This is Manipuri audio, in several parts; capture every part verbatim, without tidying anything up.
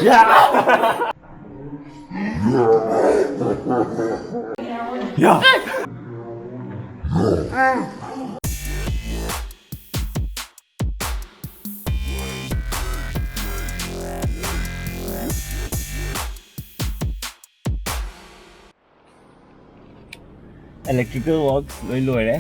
Yeah! Yeah! Electrical works ꯂꯣꯏ ꯂꯣꯏꯔꯦ꯫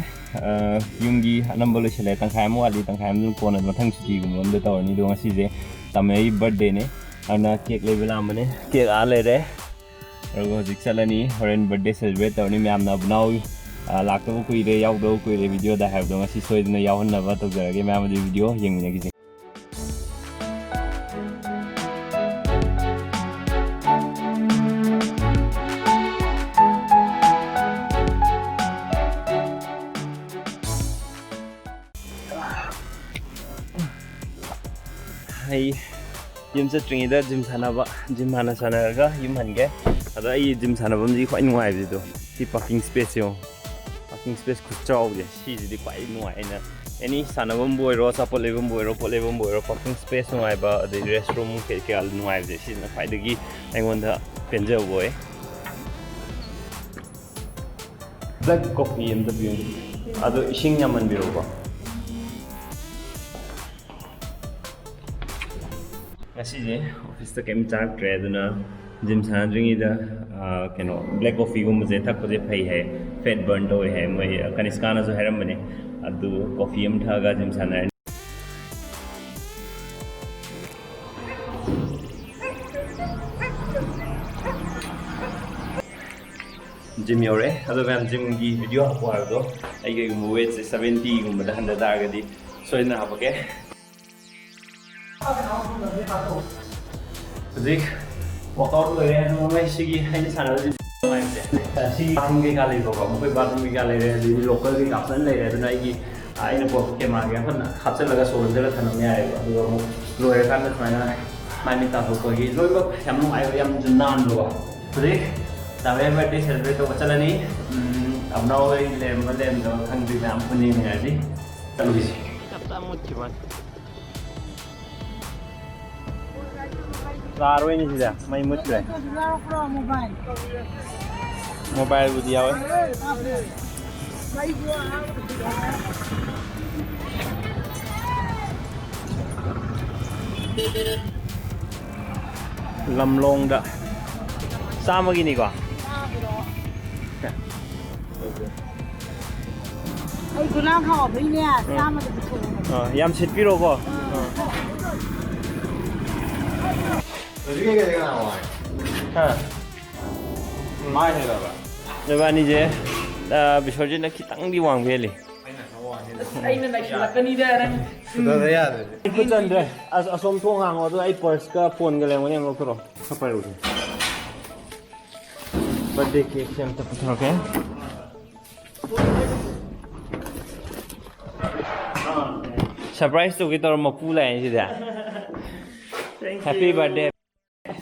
ꯑ, ꯌꯨꯝꯒꯤ ꯑꯅꯝꯕ ꯂꯣꯏꯁꯤꯜꯂꯦ꯫ ꯇꯪꯈꯥꯏ ꯑꯃ ꯋꯥꯠꯂꯤ, ꯇꯪꯈꯥꯏ ꯑꯃꯗꯨꯅ ꯀꯣꯟꯅ ꯃꯊꯪ ꯁꯨꯇꯤꯒꯨꯝꯕ ꯑꯃꯗ ꯇꯧꯔꯅꯤ꯫ ꯑꯗꯣ ꯉꯁꯤꯁꯦ ꯇꯥꯃꯩ birthdayꯅꯦ, ꯑꯗꯨꯅ cake ꯂꯩꯕ ꯂꯥꯛꯑꯝꯕꯅꯦ꯫ Cake ꯑꯥ ꯂꯩꯔꯦ꯫ ꯑꯗꯨꯒ ꯍꯧꯖꯤꯛ ꯆꯠꯂꯅꯤ, ꯍꯣꯔꯦꯟ birthday celebrate ꯇꯧꯔꯅꯤ꯫ ꯃꯌꯥꯝꯅ ꯑꯕꯨꯅꯥꯎ, ꯑ, ꯂꯥꯛꯇꯕ ꯀꯨꯏꯔꯦ, ꯌꯥꯎꯗꯕ ꯀꯨꯏꯔꯦ videoꯗ ꯍꯥꯏꯕꯗꯣ ꯉꯁꯤ ꯁꯣꯏꯗꯅ ꯌꯥꯎꯍꯟꯅꯕ ꯇꯧꯖꯔꯒꯦ꯫ ꯃꯌꯥꯝ ꯑꯗꯨ video ꯌꯦꯡꯃꯤꯟꯅꯈꯤꯁꯦ꯫ ꯑꯩ ꯌꯨꯝ ꯆꯠꯇ꯭ꯔꯤꯉꯩꯗ gym ꯁꯥꯟꯅꯕ, gym ꯍꯥꯟꯅ ꯁꯥꯟꯅꯔꯒ ꯌꯨꯝ ꯍꯟꯒꯦ꯫ ꯑꯗꯣ ꯑꯩ gym ꯁꯥꯟꯅꯐꯝꯁꯤ ꯈ꯭ꯋꯥꯏ ꯅꯨꯡꯉꯥꯏꯕꯁꯤꯗꯣ ꯁꯤ parking space ꯌꯦꯡꯉꯣ꯫ Parking space ꯈꯨꯆꯥꯎꯁꯦ ꯁꯤꯁꯤꯗꯤ ꯈ꯭ꯋꯥꯏ ꯅꯨꯡꯉꯥꯏ꯫ ꯑꯩꯅ any ꯁꯥꯟꯅꯐꯝꯕꯨ ꯑꯣꯏꯔꯣ, ꯑꯆꯥꯄꯣꯠ ꯂꯩꯐꯝꯕꯨ ꯑꯣꯏꯔꯣ, ꯄꯣꯠ ꯂꯩꯐꯝꯕꯨ ꯑꯣꯏꯔꯣ, parking space ꯅꯨꯡꯉꯥꯏꯕ, ꯑꯗꯩ restroom ꯀꯩ ꯀꯌꯥ ꯅꯨꯡꯉꯥꯏꯕꯁꯦ ꯁꯤꯁꯤꯅ ꯈ꯭ꯋꯥꯏꯗꯒꯤ ꯑꯩꯉꯣꯟꯗ ꯄꯦꯟꯖꯕ ꯑꯣꯏ꯫ Black coffee ꯑꯝꯇ ꯄꯤꯌꯨꯅꯦ꯫ ꯑꯗꯣ ꯏꯁꯤꯡ ꯌꯥꯝꯃꯟꯕꯤꯔꯣꯀꯣ꯫ ꯉꯁꯤꯁꯦ officeꯇ ꯀꯩꯝ ꯆꯥꯔꯛꯇ꯭ꯔꯦ, ꯑꯗꯨꯅ gym ꯁꯥꯟꯅꯗ꯭ꯔꯤꯉꯩꯗ, ꯑ, ꯀꯩꯅꯣ, black coffeeꯒꯨꯝꯕꯁꯦ ꯊꯛꯄꯁꯦ ꯐꯩ ꯍꯥꯏ, fat burn ꯇꯧꯋꯦ ꯍꯥꯏ꯫ ꯃꯣꯏ ꯀꯅꯤꯁꯀꯥꯅꯁꯨ ꯍꯥꯏꯔꯝꯕꯅꯦ꯫ ꯑꯗꯨ coffee ꯑꯃ ꯊꯛꯑꯒ gym ꯁꯥꯟꯅꯔꯅꯤ꯫ Gym ꯌꯧꯔꯦ꯫ ꯑꯗꯣ ꯃꯌꯥꯝ, gymꯒꯤ video ꯍꯥꯞꯄꯣ ꯍꯥꯏꯕꯗꯣ, ꯑꯩ ꯀꯩꯒꯨꯝꯕ weightꯁꯦ seventyꯒꯨꯝꯕꯗ ꯍꯟꯊ ꯇꯥꯔꯒꯗꯤ ꯁꯣꯏꯗꯅ ꯍꯥꯞꯄꯛꯀꯦ꯫ ꯍꯧꯖꯤꯛ workout ꯂꯣꯏꯔꯦ꯫ ꯑꯗꯨ ꯃꯣꯏ ꯁꯤꯒꯤ ꯑꯩꯅ ꯁꯥꯟꯅꯕꯁꯤ ꯅꯨꯡꯉꯥꯏꯕꯁꯦ, ꯁꯤꯒꯤ bathroom ꯀꯩꯀꯥ ꯂꯩꯕꯀꯣ, ꯃꯈꯣꯏ bathroom ꯀꯩꯀꯥ ꯂꯩꯔꯦ, ꯑꯗꯩꯗꯤ locker ꯀꯩꯀꯥ ꯐꯖꯅ ꯂꯩꯔꯦ꯫ ꯑꯗꯨꯅ ꯑꯩꯒꯤ, ꯑꯩꯅ ꯄꯨꯔꯛꯄ cameraꯒ ꯌꯥꯝ ꯐꯖꯅ ꯍꯥꯞꯆꯤꯜꯂꯒ ꯁꯣ ꯂꯣꯟꯖꯜꯂꯒ ꯊꯝꯃꯝ ꯌꯥꯏꯑꯕ꯫ ꯑꯗꯨꯒ ꯑꯃꯨꯛ ꯂꯣꯏꯔꯀꯥꯟꯗ ꯁꯨꯃꯥꯏꯅ ꯃꯥꯏ ꯃꯤꯠ ꯇꯥꯊꯣꯛꯄꯒꯤ ꯂꯣꯏꯅꯃꯛ ꯌꯥꯝ ꯅꯨꯡꯉꯥꯏꯕ, ꯌꯥꯝꯁꯨ ꯅꯥꯟꯕꯀꯣ꯫ ꯍꯧꯖꯤꯛ ꯇꯥꯃꯣ birthday celebrate ꯇꯧꯕ ꯆꯠꯂꯅꯤ꯫ ꯎꯝ, ꯑꯕꯨꯅꯥꯎ ꯍꯣꯏ ꯂꯩꯔꯝꯕ ꯂꯩꯔꯝꯗꯕ ꯈꯪꯗ꯭ꯔꯤ, ꯃꯌꯥꯝ ꯄꯨꯟꯅ ꯌꯦꯡꯃꯤꯟꯅꯔꯁꯤ꯫ ꯆꯠꯂꯨꯁꯤ꯫ ꯆꯞ ꯆꯥ ꯃꯨꯠꯈꯤꯕ ꯋꯥꯅꯤ꯫ ꯂꯥꯛꯑꯔꯣꯏꯅꯦ ꯁꯤꯗ, ꯃꯩ ꯃꯨꯠꯈ꯭ꯔꯦ꯫ ꯌꯥꯎꯔꯛꯄ꯭ꯔꯣ ꯃꯣꯕꯥꯏꯜ? ꯃꯣꯕꯥꯏꯜꯕꯨꯗꯤ ꯌꯥꯎꯋꯦ꯫ ꯍꯥꯞꯄꯦ꯫ ꯂꯝꯂꯣꯡꯗ ꯆꯥꯝꯃꯒꯤꯅꯤꯀꯣ꯫ ꯑꯩ ꯒꯨꯂꯥ ꯍꯥꯎꯕꯩꯅꯦ, ꯆꯥꯝꯃꯗ ꯄꯨꯊꯣꯛꯑꯣ꯫ ꯑꯥ, ꯌꯥꯝ ꯁꯤꯠꯄꯤꯔꯣꯀꯣ꯫ ꯍꯧꯖꯤꯛꯀꯤ ꯀꯩ ꯀꯅꯥ ꯋꯥꯏ? ꯍꯥ? ꯃꯥꯏ ꯍꯦꯜꯂꯕ? ꯅꯕꯥꯅꯤꯁꯦ, ꯑ, ꯕꯤꯁ꯭ꯋꯔꯖꯤꯠꯅ ꯈꯤꯇꯪꯗꯤ ꯋꯥꯡꯕ ꯍꯦꯜꯂꯤ꯫ ꯑꯩꯅ ꯈꯔ ꯋꯥꯡꯉꯦ꯫ ꯑꯁ, ꯑꯩꯅ ꯅꯩꯁꯤꯜꯂꯛꯀꯅꯤꯗ ꯅꯪ꯫ ꯐꯖꯗ ꯌꯥꯗ꯭ꯔꯦ꯫ ꯑꯩ ꯈꯨꯠ ꯆꯟꯗ꯭ꯔꯦ꯫ ꯑꯁ, ꯑꯁꯣꯝ ꯊꯣꯡ ꯍꯥꯡꯉꯣ, ꯑꯗꯨꯒ ꯑꯩ ꯄꯔꯁꯀ ꯐꯣꯟꯒ ꯂꯩꯔꯝꯒꯅꯤ, ꯑꯃ ꯂꯧꯊꯣꯔꯛꯑꯣ꯫ ꯈꯔ ꯄꯥꯏꯔꯛꯎꯁꯦ꯫ ꯕꯥꯔꯠꯗꯦ ꯀꯦꯛꯁꯦ ꯑꯝꯇ ꯄꯨꯊꯣꯔꯛꯀꯦ꯫ ꯁꯔꯄ꯭ꯔꯥꯏꯁ ꯇꯧꯒꯦ ꯇꯧꯔ ꯃꯄꯨ ꯂꯥꯛꯑꯦ ꯁꯤꯗ꯫ Thank you. Happy birthday.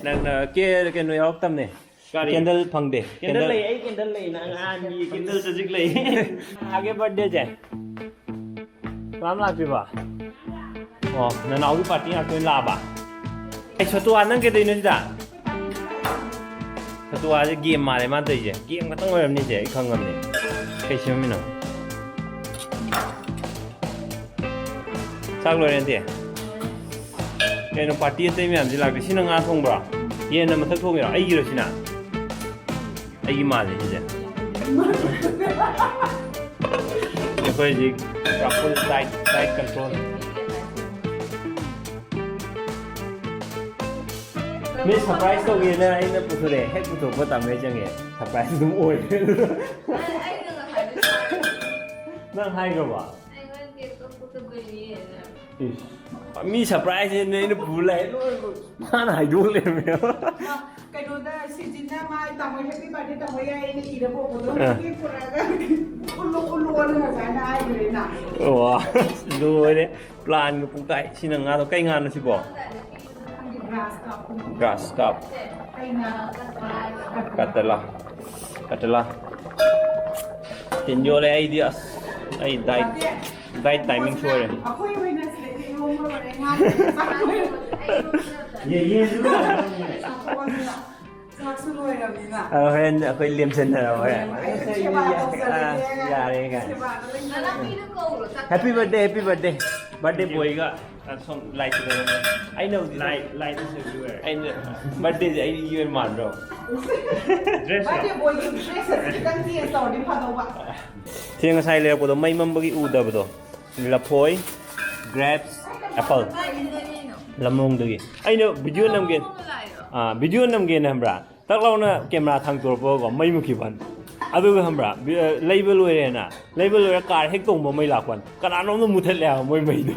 ꯅꯪꯅ ꯀꯦ-, ꯀꯩꯅꯣ ꯌꯥꯎꯔꯛꯇꯕꯅꯦ꯫ ꯀꯔꯤ? ꯀꯦꯟꯗꯜ ꯐꯪꯗꯦ꯫ Candle candle. ꯂꯩ, ꯑꯩ ꯀꯦꯟꯗꯜ ꯂꯩ꯫ ꯅꯪ ꯑꯍꯥꯟꯕꯒꯤ ꯀꯦꯟꯗꯜ ꯆꯖꯤꯛ ꯂꯩ꯫ ꯍꯥꯒꯦ ꯕꯥꯔꯠꯗꯦꯁꯦ꯫ ꯀꯅꯥꯝ ꯂꯥꯛꯇ꯭ꯔꯤꯕꯣ? ꯑꯣ, ꯅꯅꯥꯎꯒꯤ ꯄꯥꯔꯇꯤ ꯉꯥꯛꯇ ꯑꯣꯏꯅ ꯂꯥꯛꯑꯕ? ꯑꯩ ꯁꯣꯇꯨꯋꯥ, ꯅꯪ ꯀꯩꯗꯧꯔꯤꯅꯣ ꯁꯤꯗ? ꯁꯣꯇꯨꯋꯥꯁꯦ ꯒꯦꯝ ꯃꯥꯜꯂꯦ ꯃꯥꯅ ꯇꯧꯔꯤꯁꯦ꯫ ꯒꯦꯝ ꯈꯛꯇꯪ ꯑꯣꯏꯔꯝꯅꯤꯁꯦ, ꯑꯩ ꯈꯪꯉꯕꯅꯦ꯫ ꯀꯩ ꯁꯦꯝꯃꯝꯃꯤꯅꯣ? ꯆꯥꯛ ꯂꯣꯏꯔꯦ, ꯑꯟꯇꯤ꯫ ꯀꯩꯅꯣ, ꯄꯥꯔꯇꯤ ꯑꯇꯩ ꯃꯌꯥꯝꯁꯤ ꯂꯥꯛꯇꯦ? ꯁꯤꯅ ꯉꯥ ꯊꯣꯡꯕ꯭ꯔꯣ? ꯌꯦꯟꯅ ꯃꯊꯛ ꯊꯣꯡꯉꯤꯔꯣ? ꯑꯩꯒꯤꯔꯣ ꯁꯤꯅ? ꯑꯩꯒꯤ ꯃꯥꯜꯂꯦ ꯁꯤꯁꯦ꯫ ꯑꯩꯈꯣꯏ ꯍꯧꯖꯤꯛ ꯄꯨꯔꯥ full diet, diet control꯫ ꯃꯤ ꯁꯔꯄ꯭ꯔꯥꯏꯁ ꯇꯧꯒꯦꯅ ꯑꯩꯅ ꯄꯨꯊꯣꯔꯛꯑꯦ, ꯍꯦꯛ ꯄꯨꯊꯣꯛꯄ ꯇꯥꯃꯣ ꯆꯪꯉꯦ, ꯁꯔꯄ꯭ꯔꯥꯏꯁ ꯑꯗꯨꯝ ꯑꯣꯏꯔꯦ꯫ ꯑꯩꯅ ꯉꯁꯥꯏꯗꯩ ꯁꯥꯔꯦ꯫ ꯅꯪ ꯍꯥꯏꯈ꯭ꯔꯕ? ꯑꯩ ꯍꯣꯔꯦꯟ ꯀꯦꯛ ꯀꯛꯄ ꯆꯠꯇꯣꯏꯅꯦꯅ꯫ ꯏꯁ, ꯃꯤ ꯁꯔꯄ꯭ꯔꯥꯏꯁꯅꯦ ꯑꯩꯅ ꯄꯨ ꯂꯥꯛꯑꯦ, ꯂꯣꯏ ꯃꯥꯅ ꯍꯥꯏꯗꯣꯛ ꯂꯩꯔꯝꯃꯦꯕ꯫ ꯀꯩꯅꯣꯗ ꯁꯤꯖꯤꯟꯅ ꯃꯥ ꯇꯥꯃꯣ ꯍꯦꯄꯤ ꯕꯥꯔꯗꯦ ꯇꯥꯃꯣ ꯌꯥꯏꯌꯦꯅ ꯏꯔ ꯄꯣꯛꯄꯗꯣ ꯑꯥ꯫ ꯀꯦꯛ ꯄꯨꯔꯛꯑꯒ ꯎꯠꯂꯣ ꯎꯠꯂꯣꯅ ꯉꯁꯥꯏꯅ ꯍꯥꯏꯈ꯭ꯔꯦꯅ꯫ ꯋꯥ, ꯂꯣꯏꯔꯦ꯫ ꯄ꯭ꯂꯥꯟꯒ ꯄꯨꯡꯀꯥꯏ꯫ ꯁꯤꯅ ꯉꯥꯗꯣ, ꯀꯩ ꯉꯥꯅꯣ ꯁꯤꯕꯣ? ꯒ꯭ꯔꯥꯁ ꯀꯥꯞ꯫ ꯒ꯭ꯔꯥꯁ ꯀꯥꯞ꯫ ꯀꯩ ꯉꯥ? ꯀꯇꯂꯥ꯫ ꯀꯇꯂꯥ꯫ ꯇꯤꯟ ꯌꯣꯠꯂꯦ ꯑꯩꯗꯤ, ꯑꯁ꯫ ꯑꯩ diet, diet timing ꯁꯣꯏꯔꯦ꯫ ꯑꯩꯈꯣꯏ ꯑꯣꯏꯅ ꯁꯤꯗꯩꯗ ꯏꯔꯣꯝꯕ ꯂꯣꯏꯔꯦ, ꯉꯥ ꯆꯥꯔꯣꯏ꯫ ꯆꯥꯛꯁꯨ ꯂꯣꯏꯔꯕꯅꯤꯅ꯫ ꯑ, ꯍꯣꯔꯦꯟ ꯑꯩꯈꯣꯏ ꯂꯦꯝꯁꯟꯅꯔꯕ ꯍꯣꯔꯦꯟ꯫ ꯑꯩ ꯁꯦꯕꯥ ꯇꯧꯖꯔꯒꯦ꯫ ꯑ, ꯌꯥꯔꯦ ꯀꯥꯏꯅ꯫ ꯁꯦꯕꯥꯗ ꯂꯩꯖꯔꯒꯦ꯫ Happy birthday, happy birthday. Birthday boyꯒ, ꯑ, ꯁꯣꯝ light ꯁꯤꯗ ꯑꯩꯅ ꯍꯧꯖꯤꯛ light, light is everywhere. ꯑꯩꯅ birthdayꯁꯦ ꯑꯩꯒꯤ ꯑꯣꯏꯅ ꯃꯥꯟꯗ꯭ꯔꯣ? Dress ꯂꯣ? Birthday boyꯒꯤ dress ꯑꯁꯤ ꯈꯤꯇꯪ change ꯇꯧꯔꯗꯤ ꯐꯗꯧꯕ꯫ ꯁꯤ ꯉꯁꯥꯏ ꯂꯩꯔꯛꯄꯗꯣ ꯃꯩ ꯃꯝꯕꯒꯤ ꯎꯗꯕꯗꯣ꯫ ꯂꯐꯣꯏ, grapes, apple꯫ ꯂꯝꯂꯣꯡꯗꯒꯤ꯫ ꯑꯩꯅ video ꯅꯝꯒꯦ, ꯑꯥ, video ꯅꯝꯒꯦꯅ ꯈꯪꯕ꯭ꯔꯥ? ꯇꯛ ꯂꯥꯎꯅ camera ꯊꯥꯡꯇꯣꯔꯛꯄꯒꯀꯣ, ꯃꯩ ꯃꯨꯠꯈꯤꯕ ꯋꯥꯅꯤ꯫ ꯑꯗꯨꯒ ꯈꯪꯕ꯭ꯔꯥ? ꯕꯤ-, ꯑ, ꯂꯩꯕ ꯂꯣꯏꯔꯦꯅ, ꯂꯩꯕ ꯂꯣꯏꯔ car ꯍꯦꯛ ꯇꯣꯡꯕ ꯃꯩ ꯂꯥꯛꯄ ꯋꯥꯅꯤ꯫ ꯀꯅꯥꯅꯣꯝꯅ ꯃꯨꯊꯠꯂꯦ ꯍꯥꯏꯕ ꯃꯣꯏ ꯃꯩꯗꯨ꯫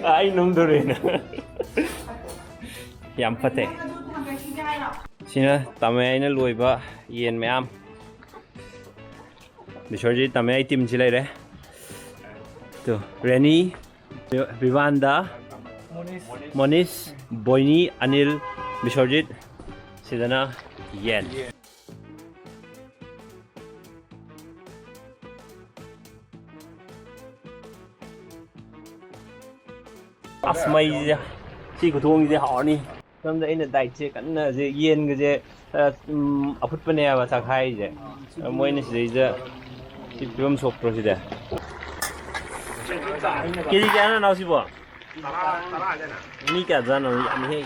ꯑ, ꯑꯩ ꯅꯝꯗꯣꯔꯦꯅ꯫ ꯌꯥꯝ ꯐꯠꯇꯦ꯫ ꯁꯤꯅ ꯇꯥꯃꯣ ꯑꯩꯅ ꯂꯣꯏꯕ ꯌꯦꯟ ꯃꯌꯥꯝ꯫ ꯕꯤꯁ꯭ꯋꯔꯖꯤꯠ, ꯇꯥꯃꯣ ꯑꯩ teamꯁꯤ ꯂꯩꯔꯦ꯫ ꯇꯨ, ꯔꯦꯅꯤ, ꯕꯤꯕꯥꯟꯗ, ꯃꯣꯅꯤꯁ, ꯕꯣꯏꯅꯤ, ꯑꯅꯤꯜ, ꯕꯤꯁ꯭ꯋꯔꯖꯤꯠ꯫ ꯁꯤꯗꯅ ꯌꯦꯟ꯫ ꯑꯁ, ꯃꯩꯁꯦ, ꯁꯤ ꯈꯨꯊꯣꯡꯁꯤꯗꯤ ꯍꯥꯎꯔꯅꯤ꯫ ꯁꯣꯝꯗ ꯑꯩꯅ dietꯁꯦ ꯀꯟꯅ ꯁꯦ ꯌꯦꯟꯒꯁꯦ, ꯑ, ꯎꯝ, ꯑꯐꯨꯠꯄꯅꯦꯕ ꯆꯥꯛꯈꯥꯏꯔꯤꯁꯦ꯫ ꯑ, ꯃꯣꯏꯅ ꯁꯤꯗꯩꯗ ꯁꯤ ꯐꯤꯕꯝ ꯁꯣꯛꯄ꯭ꯔꯣ ꯁꯤꯗ? ꯀꯦꯖꯤ ꯀꯌꯥꯅꯣ ꯅꯅꯥꯎ ꯁꯤꯕꯣ? ꯃꯤ ꯀꯌꯥ ꯆꯥꯅꯣ? ꯌꯥꯝꯃꯤꯍꯦ꯫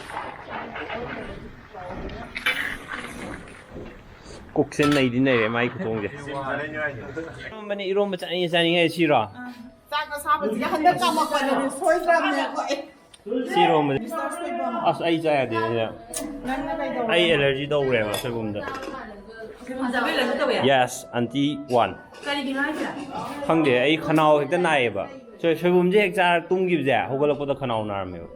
ꯀꯨꯛꯁꯦ ꯅꯩꯗꯤ ꯅꯩꯔꯦ ꯃꯥꯏ ꯈꯨꯊꯣꯡꯁꯦ꯫ ꯏꯔꯣꯝꯕꯅꯤ, ꯏꯔꯣꯝꯕ ꯆꯥꯅꯤꯡꯉꯦ, ꯆꯥꯅꯤꯡꯉꯦ ꯁꯤꯔꯣ? ꯆꯥꯛ ꯑꯁꯥꯕꯁꯤꯒ ꯍꯟꯗꯛ ꯀꯥꯝꯃꯛꯄꯗꯗꯤ ꯁꯣꯏꯗ꯭ꯔꯕꯅꯦ ꯑꯩꯈꯣꯏ꯫ ꯁꯤꯔꯣꯝꯕꯁꯦ꯫ Mister ꯁꯣꯏꯕꯝ꯫ ꯑꯁ, ꯑꯩ ꯆꯥ ꯌꯥꯗꯦ ꯁꯤꯗ꯫ ꯅꯪꯅ ꯀꯩꯗꯧꯕ? ꯑꯩ allergy ꯇꯧꯈ꯭ꯔꯦꯕ ꯁꯣꯏꯕꯨꯝꯗ꯫ ꯁꯣꯏꯕꯨꯝ ꯆꯥꯕꯩ allergy ꯇꯧꯋꯦ? Yes, aunty one꯫ ꯀꯔꯤꯒꯤꯅꯣ ꯍꯥꯏꯁꯦ? ꯈꯪꯗꯦ, ꯑꯩ ꯈꯅꯥꯎ ꯍꯦꯛꯇ ꯅꯥꯏꯌꯦꯕ꯫ ꯁꯣꯏ-, ꯁꯣꯏꯕꯨꯝꯁꯦ ꯍꯦꯛ ꯆꯥꯔ ꯇꯨꯝꯈꯤꯕꯁꯦ ꯍꯧꯒꯠꯂꯛꯄꯗ ꯈꯅꯥꯎ ꯅꯥꯔꯝꯃꯦꯕ꯫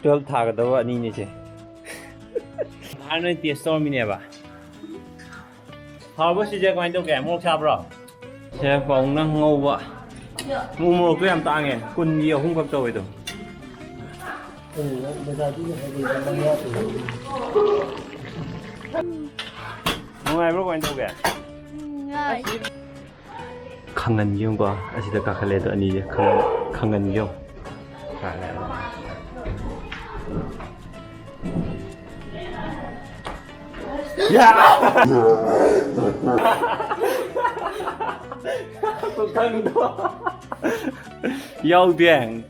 Twelve ꯊꯥꯒꯗꯕ ꯑꯅꯤꯅꯤꯁꯦ꯫ ꯍꯥꯟꯅ taste ꯇꯧꯔꯝꯃꯤꯅꯦꯕ꯫ ꯍꯥꯎꯕ꯭ꯔꯣ ꯁꯤꯁꯦ? ꯀꯃꯥꯏꯅ ꯇꯧꯒꯦ? ꯃꯣꯔꯣꯛ ꯁꯥꯕ꯭ꯔꯣ? ꯁꯦ ꯄꯥꯎꯅ ꯉꯧꯕ꯫ ꯃꯣꯔꯣꯛ, ꯃꯣꯔꯣꯛꯇꯣ ꯌꯥꯝ ꯇꯥꯡꯉꯦ꯫ ꯀꯨꯟꯒꯤ ꯑꯍꯨꯝꯈꯛ ꯇꯧꯋꯦ ꯑꯗꯨꯝ꯫ ꯅꯨꯡꯉꯥꯏꯕ꯭ꯔꯣ? ꯀꯃꯥꯏꯅ ꯇꯧꯒꯦ? ꯈꯪꯍꯟꯒꯦ ꯌꯦꯡꯉꯨꯀꯣ꯫ ꯑꯁꯤꯗ ꯀꯥꯈꯠꯂꯦ ꯑꯗꯣ ꯑꯅꯤꯁꯦ ꯈꯪꯍꯟ-, ꯈꯪꯍꯟꯒꯦ ꯌꯦꯡꯉꯨ꯫ ꯌꯥ! ꯈꯨꯈꯪꯗꯣ꯫ ꯌꯥꯎꯗꯦ꯫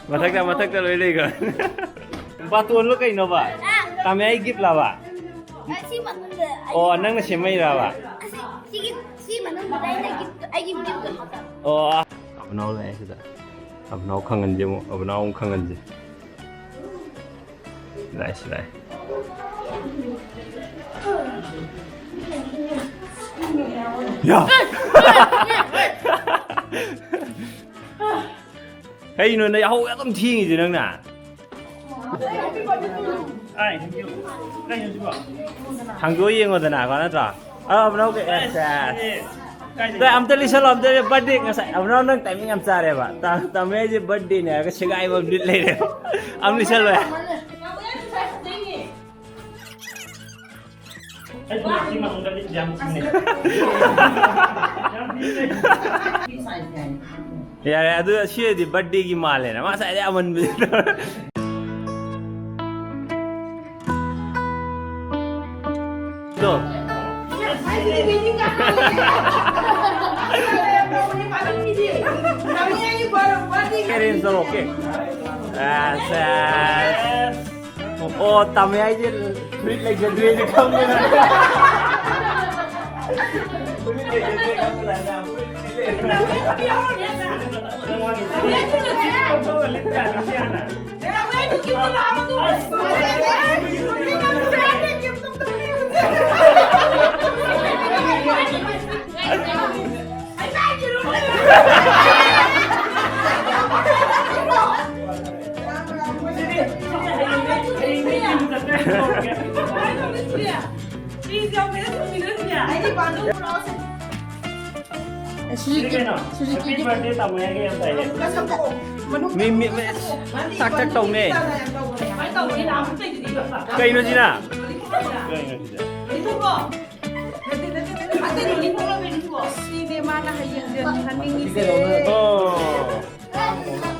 ꯃꯊꯛꯇ, ꯃꯊꯛꯇ ꯂꯣꯏ ꯂꯩꯈ꯭ꯔꯦ꯫ ꯕꯥꯇꯣꯟꯂꯣ ꯀꯩꯅꯣꯕ? ꯇꯥꯃꯣ ꯑꯩ gift ꯂꯥꯕ? ꯑꯁꯤ ꯃꯅꯨꯡꯗ ꯑꯩ ꯑꯣ, ꯅꯪꯅ ꯁꯦꯝꯃꯛꯏꯔꯕ? ꯑꯁꯤ, ꯁꯤꯒꯤ, ꯁꯤ ꯃꯅꯨꯡꯗ ꯑꯩꯅ gift, ꯑꯩꯒꯤ gift ꯍꯥꯞꯄ꯫ ꯑꯣ꯫ ꯑꯕꯅꯥꯎ ꯂꯥꯛꯑꯦ ꯁꯤꯗ꯫ ꯑꯕꯅꯥꯎ ꯈꯪꯍꯟꯁꯦ ꯑꯃꯨꯛ, ꯑꯕꯅꯥꯎ ꯑꯃꯨꯛ ꯈꯪꯍꯟꯁꯦ꯫ ꯂꯥꯛꯑꯦ, ꯁꯤ ꯂꯥꯛꯑꯦ꯫ ꯌꯥ! ꯀꯩꯅꯣ ꯅꯪ ꯌꯥꯍꯧ ꯑꯗꯨꯝ ꯊꯦꯡꯉꯤꯁꯦ ꯅꯪꯅ? ꯑꯥꯏ, ꯀꯩꯅꯣ ꯁꯤꯕꯣ? ꯍꯥꯡꯗꯣꯛꯑ ꯌꯦꯡꯉꯣꯗꯅ ꯀꯣ, ꯅꯠꯇ꯭ꯔꯣ? ꯑ, ꯑꯕꯅꯥꯎ ꯀꯩ-, ꯑꯁ, ꯑꯁ꯫ ꯀꯥꯏꯗꯩ? ꯑꯗ ꯑꯝꯇ ꯂꯤꯁꯜꯂꯣ, ꯑꯝꯇ birthday ꯉꯁꯥꯏ ꯑꯕꯅꯥꯎ ꯅꯪ timing ꯌꯥꯝ ꯆꯥꯔꯦꯕ꯫ ꯇꯥ-, ꯇꯥꯃꯣ ꯑꯩꯁꯦ birthdayꯅꯦ ꯍꯥꯏꯔꯒ ꯁꯦꯒꯥꯏꯕ ꯑꯃ ꯂꯤꯠ ꯂꯩꯔꯦ꯫ ꯑꯝ ꯂꯤꯁꯜꯂꯣ꯫ ꯑꯩꯁꯨ ꯁꯤ ꯃꯅꯨꯡꯗ ꯂꯤꯠ ꯌꯥꯝ ꯊꯤꯅꯩ꯫ ꯌꯥꯝ ꯊꯤꯅꯩ꯫ ꯌꯥꯔꯦ, ꯑꯗꯨ ꯁꯤꯗꯤ birthdayꯒꯤ ꯃꯥꯜꯂꯦꯅ꯫ ꯃꯥ ꯉꯁꯥꯏꯗꯩ ꯑꯃꯟꯕꯁꯦ꯫ ꯗꯣ꯫ Arrange ꯇꯧꯔꯛꯀꯦ꯫ ꯑꯁ, ꯑꯁ꯫ ꯑꯣ, ꯇꯥꯃꯣ ꯑꯩꯁꯦ ꯐꯨꯔꯤꯠ ꯂꯩꯖꯗ꯭ꯔꯦꯁꯦ ꯈꯪꯕ ꯅꯠꯇ꯭ꯔꯣ? ꯐꯨꯔꯤꯠ ꯂꯩꯖꯗ꯭ꯔꯦ ꯈꯪꯕ ꯅꯠꯇ꯭ꯔꯣ? ꯃꯤ, ꯃꯤ, ꯃꯤ, ꯇꯥꯛ ꯇꯥꯛ ꯇꯧꯅꯦ꯫ ꯀꯩꯅꯣ ꯁꯤꯅ? ꯀꯩꯅꯣ ꯁꯤꯗ? ꯅꯠꯇꯦ, ꯅꯠꯇꯦ, ꯅꯠꯇꯦ, ꯅꯠꯇꯦ, ꯅꯠꯇꯦ, ꯅꯠꯇꯦ, ꯁꯤꯅꯦ ꯃꯥꯅ ꯍꯌꯦꯡ ꯍꯟꯅꯤꯡꯉꯤꯁꯦ꯫ ꯑꯣ꯫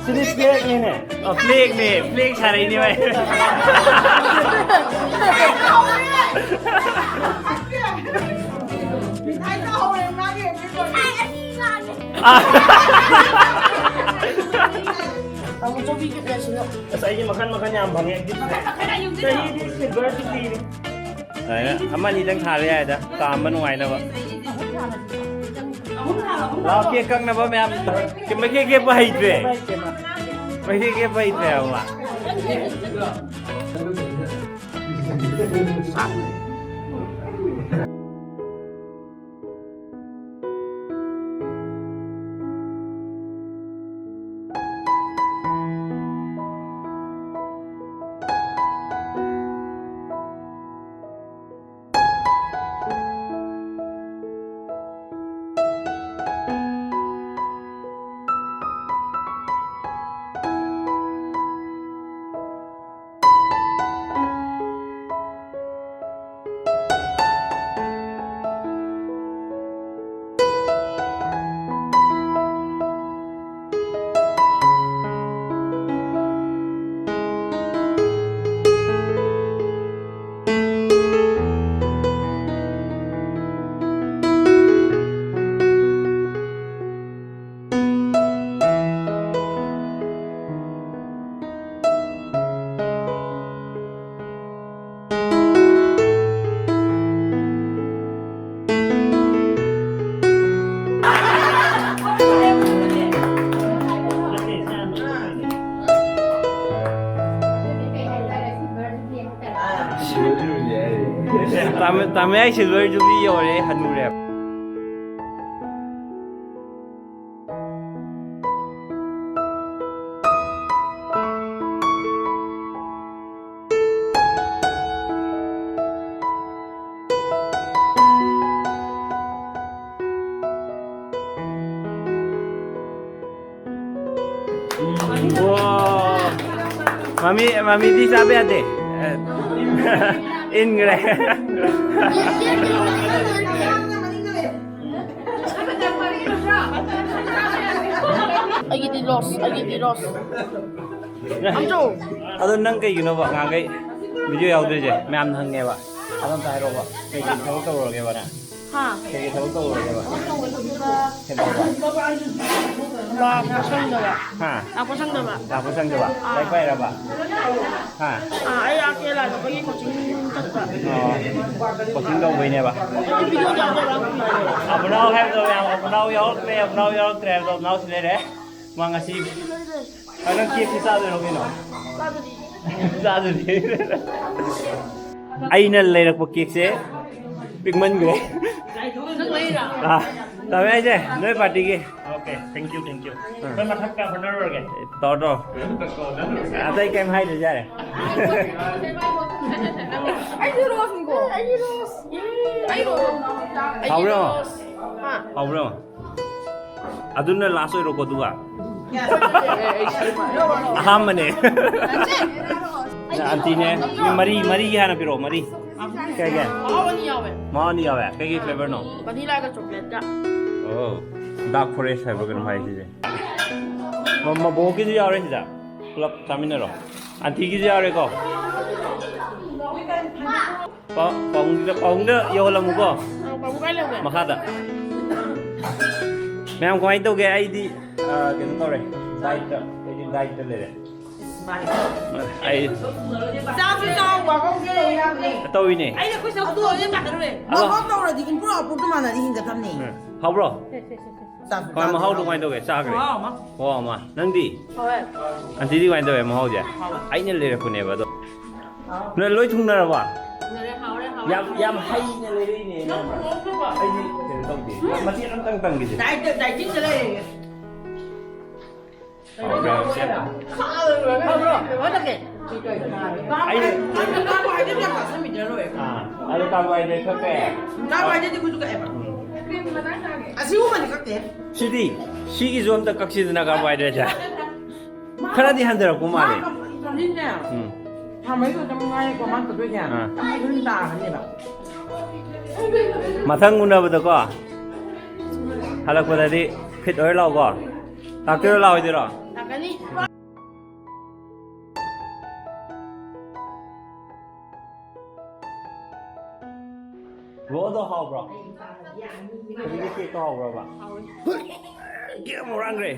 ꯁꯤꯗꯤ ꯐ꯭ꯂꯦꯛꯅꯤꯅꯦ꯫ ꯑ, ꯐ꯭ꯂꯦꯛꯅꯦ, ꯐ꯭ꯂꯦꯛ ꯁꯥꯔꯛꯏꯅꯦ ꯚꯥꯏ꯫ ꯑ꯫ ꯑꯁ, ꯑꯩꯗꯤ ꯃꯈꯟ ꯃꯈꯟ ꯌꯥꯝ ꯐꯪꯉꯦ꯫ ꯆꯍꯤꯗꯤ ꯁꯤꯜꯚꯔ ꯖꯨꯕꯤꯂꯤꯅꯤ꯫ ꯑꯗꯨꯃꯥꯏꯅ ꯑꯃ ꯑꯅꯤꯗꯪ ꯊꯥꯕ ꯌꯥꯏꯗ, ꯀꯥꯝꯕ ꯅꯨꯡꯉꯥꯏꯅꯕ꯫ ꯂꯥꯎ, ꯀꯦꯛ ꯀꯛꯅꯕ ꯃꯌꯥꯝ꯫ ꯃꯩꯈꯦꯠ ꯈꯦꯛꯄ ꯍꯩꯇ꯭ꯔꯦ꯫ ꯃꯩꯈꯦꯠ ꯈꯦꯛꯄ ꯍꯩꯇ꯭ꯔꯦ ꯍꯥꯏꯕ꯫ ꯇꯥꯃ-, ꯇꯥꯃꯌꯥꯏ ꯁꯤꯜꯚꯔ ꯖꯨꯕꯤꯂꯤ ꯌꯧꯔꯦ, ꯍꯅꯨꯔꯦ꯫ ꯋꯥ꯫ ꯃꯃꯤ, ꯃꯃꯤꯗꯤ ꯆꯥꯕ ꯌꯥꯗꯦ꯫ ꯏꯟꯈ꯭ꯔꯦ꯫ ꯑꯩꯒꯤꯗꯤ ꯂꯣꯁ, ꯑꯩꯒꯤꯗꯤ ꯂꯣꯁ꯫ ꯑꯝꯖꯧ꯫ ꯑꯗꯣ ꯅꯪ ꯀꯩꯒꯤꯅꯣꯕ ꯉꯍꯥꯟꯈꯩ ꯚꯤꯗꯤꯑꯣ ꯌꯥꯎꯗ꯭ꯔꯤꯁꯦ? ꯃꯌꯥꯝꯅ ꯍꯪꯉꯦꯕ꯫ ꯑꯗꯣ ꯑꯝꯇ ꯍꯥꯏꯔꯛꯑꯣꯕ꯫ ꯀꯩꯀꯩ ꯊꯕꯛ ꯇꯧꯔꯨꯔꯒꯦꯕ ꯅꯪ? ꯍꯥ? ꯀꯩꯀꯩ ꯊꯕꯛ ꯇꯧꯔꯨꯔꯒꯦꯕ? ꯊꯕꯛ ꯇꯧꯕꯗꯨꯗ ꯀꯩꯗꯧꯕ? ꯂꯥꯛꯄ ꯁꯪꯗꯕ꯫ ꯍꯥ? ꯂꯥꯛꯄ ꯁꯪꯗꯕ꯫ ꯂꯥꯛꯄ ꯁꯪꯗꯕ? ꯑꯥ꯫ ꯂꯥꯏꯔꯤꯛ ꯄꯥꯏꯔꯕ? ꯍꯥ? ꯑꯥ, ꯑꯩ ꯑꯥ ꯀꯦꯔꯂꯥꯗ ꯑꯩꯈꯣꯏꯒꯤ ꯀꯣꯆꯤꯡ ꯆꯠꯄ꯫ ꯑꯣ꯫ ꯀꯣꯆꯤꯡ ꯇꯧꯕꯩꯅꯦꯕ? ꯚꯤꯗꯤꯑꯣ ꯌꯥꯎꯗꯕ ꯌꯥꯝ ꯅꯨꯡꯉꯥꯏꯌꯦ꯫ ꯑꯕꯨꯅꯥꯎ ꯍꯥꯏꯕꯗꯣ ꯃꯌꯥꯝ, ꯑꯕꯨꯅꯥꯎ ꯌꯥꯎꯔꯛꯇ꯭ꯔꯦ, ꯑꯕꯨꯅꯥꯎ ꯌꯥꯎꯔꯛꯇ꯭ꯔꯦ ꯍꯥꯏꯕꯗꯣ ꯑꯕꯨꯅꯥꯎ ꯁꯤ ꯂꯩꯔꯦ꯫ ꯃꯥ ꯉꯁꯤ ꯑ, ꯅꯪ ꯀꯦꯛꯁꯤ ꯆꯥꯗꯣꯏꯔꯣ ꯀꯩꯅꯣ? ꯆꯥꯗꯣꯏꯅꯤ꯫ ꯑꯩꯅ ꯂꯩꯔꯛꯄ ꯀꯦꯛꯁꯦ ꯄꯤꯛꯃꯟꯈ꯭ꯔꯦ꯫ ꯅꯪ ꯂꯩꯔꯤꯔꯣ? ꯑꯥ, ꯇꯧꯋꯦ ꯍꯥꯏꯁꯦ, ꯅꯣꯏ ꯄꯥꯔꯇꯤꯒꯤ꯫ Okay, thank you, thank you. ꯑꯥ꯫ ꯑꯩꯈꯣꯏ ꯃꯊꯛꯇ ꯍꯣꯠꯅꯔꯨꯔꯒꯦ꯫ ꯇꯧꯔꯣ, ꯇꯧꯔꯣ꯫ ꯑꯇꯩ ꯀꯩꯝ ꯍꯥꯏꯗ꯭ꯔꯁꯨ ꯌꯥꯔꯦ꯫ ꯑꯩꯁꯨ ꯔꯣꯁꯅꯤꯀꯣ꯫ ꯑꯩꯒꯤ ꯔꯣꯁ꯫ ꯑꯩ ꯔꯣꯁ꯫ ꯍꯥꯎꯕ꯭ꯔꯣ? ꯍꯥ? ꯍꯥꯎꯕ꯭ꯔꯣ? ꯑꯗꯨꯅ ꯂꯥꯁ ꯑꯣꯏꯔꯣꯀꯣ, ꯑꯗꯨꯒ꯫ ꯑꯍꯥꯟꯕꯅꯦ꯫ ꯑꯟꯇꯤꯅꯦ꯫ ꯃꯤ ꯃꯔꯤ, ꯃꯔꯤꯒꯤ ꯍꯥꯟꯅ ꯄꯤꯔꯛꯑꯣ, ꯃꯔꯤ꯫ ꯀꯩꯒꯤ? ꯃꯍꯥꯎ ꯑꯅꯤ ꯌꯥꯎꯋꯦ꯫ ꯃꯍꯥꯎ ꯑꯅꯤ ꯌꯥꯎꯋꯦ꯫ ꯀꯩꯒꯤ ꯐ꯭ꯂꯦꯚꯔꯅꯣ? ꯚꯅꯤꯂꯥꯒ ꯆꯣꯀ꯭ꯂꯦꯠꯀ꯫ ꯑꯣ, ꯗꯥꯔꯛ ꯐꯣꯔꯦꯁ ꯍꯥꯏꯕ꯭ꯔꯥ ꯀꯩꯅꯣꯝ ꯍꯥꯏ ꯁꯤꯁꯦ꯫ ꯃ-, ꯃꯕꯣꯛꯀꯤꯁꯨ ꯌꯥꯎꯔꯦ ꯁꯤꯗ꯫ ꯄꯨꯂꯞ ꯆꯥꯃꯤꯟꯅꯔꯣ꯫ ꯑꯟꯇꯤꯒꯤꯁꯨ ꯌꯥꯎꯔꯦꯀꯣ? ꯄꯥ-, ꯄꯥꯕꯨꯡꯗ, ꯄꯥꯕꯨꯡꯗ ꯌꯧꯍꯜꯂꯝꯃꯨꯀꯣ꯫ ꯑ, ꯄꯥꯕꯨꯡ ꯀꯥꯏ ꯂꯩꯍꯧꯒꯦ? ꯃꯈꯥꯗ꯫ ꯃꯌꯥꯝ ꯀꯃꯥꯏꯅ ꯇꯧꯒꯦ? ꯑꯩꯗꯤ, ꯑ, ꯀꯩꯅꯣ ꯇꯧꯔꯦ, ꯗꯥꯏꯠꯇ, ꯑꯩꯗꯤ ꯗꯥꯏꯠꯇ ꯂꯩꯔꯦ꯫ ꯑꯩ ꯆꯥꯁꯨ ꯆꯥꯎ, ꯋꯥꯛ ꯑꯥꯎꯠꯁꯨ ꯇꯧ ꯌꯥꯕꯅꯦ꯫ ꯇꯧꯏꯅꯦ꯫ ꯑꯩꯅ ꯑꯩꯈꯣꯏ ꯆꯥꯛ ꯑꯗꯨ ꯑꯣꯏꯔꯗꯤ ꯇꯥꯟꯅꯔꯨꯔꯦ꯫ ꯑꯗꯣ ꯋꯥꯛ ꯑꯥꯎꯠ ꯇꯧꯔꯗꯤ ꯏꯝꯄ꯭ꯔꯨꯞ ꯑꯥꯎꯠꯄꯨꯠꯇꯨ ꯃꯥꯟꯅꯗꯤ ꯍꯦꯟꯒꯠꯇꯕꯅꯦ꯫ ꯎꯝ꯫ ꯍꯥꯎꯕ꯭ꯔꯣ? ꯆꯥꯁꯨ ꯀꯃꯥꯏ, ꯆꯥꯁꯨ ꯃꯍꯥꯎꯗꯣ ꯆꯥꯎ꯫ ꯀꯃꯥꯏꯅ ꯇꯧꯒꯦ? ꯆꯥꯈ꯭ꯔꯦ? ꯈꯨꯍꯥꯎ ꯑꯃ꯫ ꯈꯨꯍꯥꯎ ꯑꯃ꯫ ꯅꯪꯗꯤ? ꯍꯥꯎꯋꯦ꯫ ꯑꯟꯇꯤꯗꯤ ꯀꯃꯥꯏꯅ ꯇꯧꯋꯦ ꯃꯍꯥꯎꯁꯦ? ꯍꯥꯎꯋꯦ꯫ ꯑꯩꯅ ꯂꯩꯔꯛꯄꯅꯦꯕ ꯑꯗꯣ꯫ ꯅꯣꯏ ꯂꯣꯏ ꯊꯨꯡꯅꯔꯕ? ꯊꯨꯡꯅꯔꯦ, ꯍꯥꯎꯔꯦ, ꯍꯥꯎꯔꯦ꯫ ꯌꯥꯝ, ꯌꯥꯝ ꯍꯩꯅ ꯂꯩꯔꯛꯏꯅꯦ, ꯅꯪ ꯏꯌꯥꯝꯕ꯫ ꯅꯣꯛꯅꯣꯛꯅꯕ꯫ ꯑꯩꯗꯤ ꯀꯩꯅꯣ ꯇꯧꯗꯦ꯫ ꯃꯆꯦꯠ ꯑꯝꯇꯪ ꯇꯪꯈꯤꯁꯦ꯫ ꯗꯥꯏꯠꯇ, ꯗꯥꯏꯇꯤꯡꯗ ꯂꯩꯔꯦ꯫ ꯍꯥꯎꯕ꯭ꯔꯥ, ꯌꯥꯝ ꯁꯦꯝꯕ? ꯍꯥꯎꯕ꯭ꯔꯣ? ꯀꯃꯥꯏꯅ ꯇꯧꯒꯦ? ꯑꯩ ꯀꯥꯔꯕꯣꯍꯥꯏꯗ꯭ꯔꯦꯠ ꯌꯥꯝ ꯆꯥꯁꯤꯟꯕꯤꯗ꯭ꯔ ꯂꯣꯏꯔꯦ꯫ ꯑꯥ, ꯑꯗꯣ ꯀꯥꯔꯕꯣꯍꯥꯏꯗ꯭ꯔꯦꯠ ꯈꯔ ꯀꯛꯑꯦ꯫ ꯀꯥꯔꯕꯣꯍꯥꯏꯗ꯭ꯔꯦꯠꯇꯤ ꯑꯩꯈꯣꯏꯁꯨ ꯀꯛꯑꯦꯕ꯫ ꯎꯝ꯫ ꯑꯁꯤꯒꯨꯝꯕꯗꯤ ꯀꯛꯇꯦ꯫ ꯁꯤꯗꯤ, ꯁꯤꯒꯤꯁꯨ ꯑꯝꯇ ꯀꯛꯁꯤꯗꯅ ꯀꯥꯔꯕꯣꯍꯥꯏꯗ꯭ꯔꯦꯠꯁꯦ꯫ ꯈꯔꯗꯤ ꯍꯟꯊꯔꯛꯄ ꯃꯥꯜꯂꯦ꯫ ꯃꯥ ꯀꯝꯄꯅꯤꯅꯦ꯫ ꯎꯝ꯫ ꯊꯥ ꯃꯔꯤ ꯈꯛꯇ ꯉꯥꯏꯔꯦꯀꯣ ꯃꯥ ꯇꯧꯗꯣꯏꯁꯦ꯫ ꯑꯥ꯫ ꯑꯗꯨꯝ ꯇꯥꯔꯅꯦꯕ꯫ ꯃꯊꯪ ꯎꯅꯕꯗꯀꯣ, ꯍꯜꯂꯛꯄꯗꯗꯤ ꯐꯤꯠ ꯑꯣꯏꯔ ꯂꯥꯛꯎꯀꯣ꯫ ꯂꯥꯛꯇꯣꯏꯔꯣ, ꯂꯥꯛꯑꯣꯏꯗꯣꯏꯔꯣ? ꯂꯥꯛꯀꯅꯤ꯫ ꯔꯣꯜꯗꯣ ꯍꯥꯎꯕ꯭ꯔꯣ? ꯍꯧꯖꯤꯛꯀꯤ ꯀꯦꯛꯇꯣ ꯍꯥꯎꯕ꯭ꯔꯣꯕ? ꯍꯥꯎꯋꯤ꯫ ꯀꯦꯛ ꯑꯃꯨꯛ ꯍꯨꯔꯥꯟꯈ꯭ꯔꯦ꯫